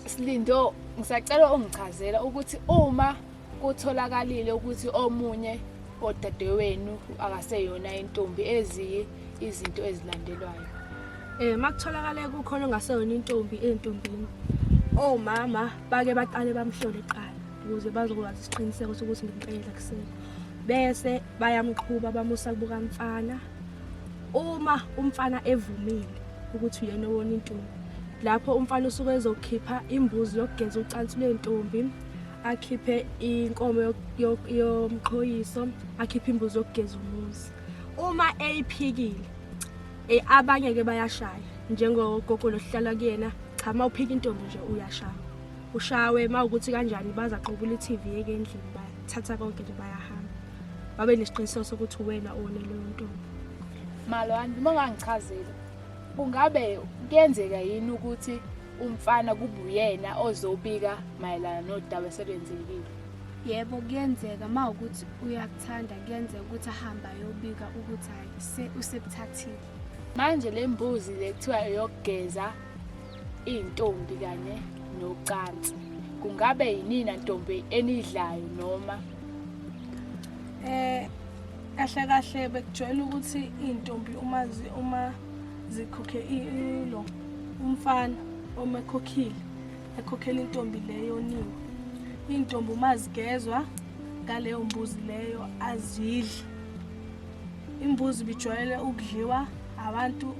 Silindo, ngisacela ungichazela ukuthi uma kutholakalile ukuthi omunye odadewenu akaseyona intombi eziyi izinto ezilandelwayo. Makutholakale kukhona ongaseyona intombi entombini. Omama bake baqale bamhlole kuqala ukuze bazokwazi isiqiniseko sokuthi ngempela kusekho. Bese bayamqhuba bamusa kubo kamfana. Uma umfana evumile ukuthi uyena owona intombi, lapho umfana usuke ezokhipha imbuzi yokugeza ucansi lwentombi, akhiphe inkomo yomqhoyiso, akhiphe imbuzi yokugeza umuzi. Uma eyiphikile, abanye ke bayashaya njengogogo lohlala kuyena, cha uma uphika intombi nje uyashaya. Ushawe uma ukuthi kanjani bazaqobula i-TV yeke endlini, bathatha konke nje bayahamba. Babe nesiqiniseko sokuthi uwena owone leyo ntombi. Malwani, uma ungangichazela, kungabe kuyenzeka yini ukuthi umfana kube uyena ozobika mayelana nodaba eselwenzekile? Yebo, kuyenzeka. Uma ukuthi uyakuthanda, kuyenzeka ukuthi ahambe ayobika ukuthi hhayi usebuthathile. Manje le mbuzi le kuthiwa eyokugeza iy'ntombi kanye nocansi, kungabe yinina ntombi enidlayo noma? Kahle kahle bekujwayele ukuthi iy'ntombi uma zikhokhe ilo umfana uma ekhokhile ekhokhela intombi leyo yoniwe. Iy'ntombi uma zigezwa ngaleyo mbuzi leyo azidli. Imbuzi ibijwayele ukudliwa abantu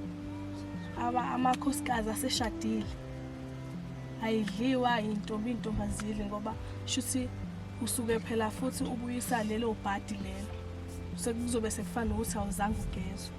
amakhosikazi aseshadile. Ayidliwa intombi, iy'ntombi azidli ngoba shuthi usuke phela futhi ubuyisa lelo bhadi lelo. Sekuzobe sekufana nokuthi awuzange ugezwe.